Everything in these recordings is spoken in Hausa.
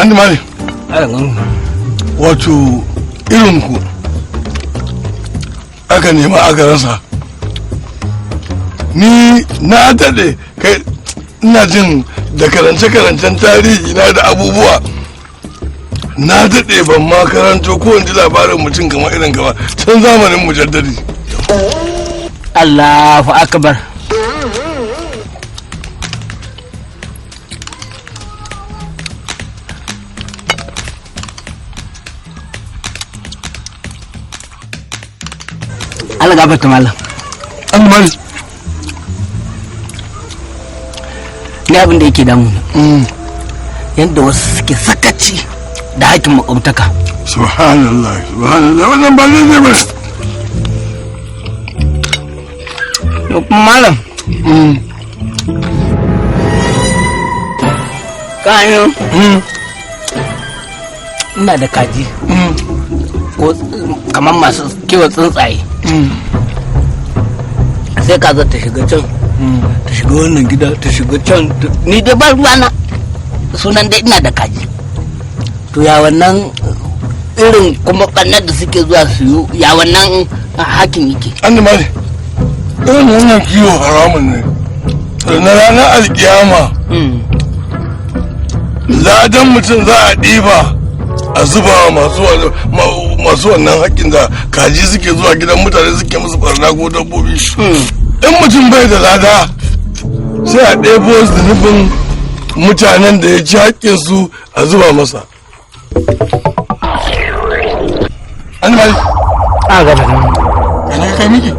An mali, wato irinku aka nema aka rasa. Ni na daɗe kai ina jin da karance-karancen tarihi na da abubuwa, na daɗe ban ma karanto ko in ji labarin mutum kamar irin kama tun zamanin Mujaddadi. Allahu akbar. Allah gafarta malam. An mali. Ni abin da yake damu, yadda wasu suke sakaci da hakkin makwabtaka. Subhanallah, subhanallah, wannan ba zai ba. Malam, kayan ina da kaji ko kamar masu kiwon tsuntsaye, sai kaza ta shiga can, ta shiga wannan gida, ta shiga can, ni dai ba ruwana, sunan dai ina da kaji. To ya wannan irin kuma ɓannar da suke zuwa su yi, ya wannan hakin yake? An mali, irin wannan kiwo haramun ne. Na ranar alkiyama ladan mutum za a ɗiba a zuba masu wannan haƙƙin da kaji suke zuwa gidan mutane suke musu barna ko dabbobi. In mutum bai da lada, sai a ɗebo zunubin mutanen da ya ci haƙƙinsu a zuba masa. An mali. A gaba. Kana kai miki.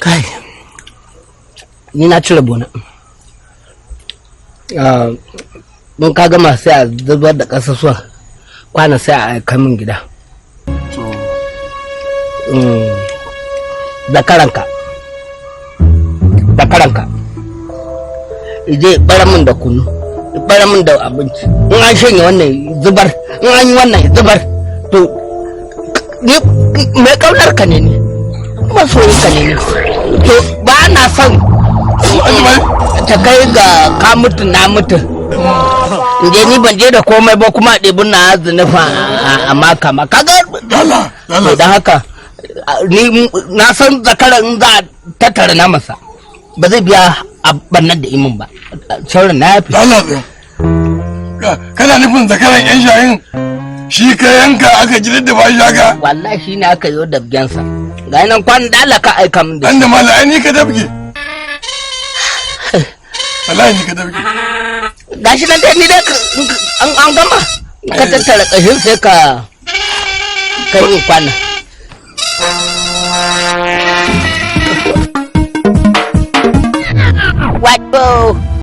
Kai, ni na cire bona. Mun ka gama, sai a zubar da ƙasusuwan kwana, sai a aika min gida. Zakaranka, zakaranka ije bara min da kunu, bara min da abinci. In an shanye wannan zubar, in an yi wannan zubar. To ni mai kaunar ka ne, ni masoyin ka ne ni. To ba na son ta kai ga ka mutu na mutu, in je ni ban je da komai ba, kuma ɗebi na zunufa a maka ma kaga. Dala dala. To don haka ni na san zakara in za a tattara na masa ba zai biya a bannan da imin ba, sauran na yafi. Dala tsaya. Kana nufin zakaran yan shayin shi ka yanka aka ji da ba shi haka? Wallahi shi ne aka yi dabgensa, ga nan kwan da Allah ka aika min da An shi. Da mala, ai ni ka dabge. Wallahi ni ka dabge. Gashi nan dai, ni dai an gama ka tattara kashin sai ka kai min kwana. Wato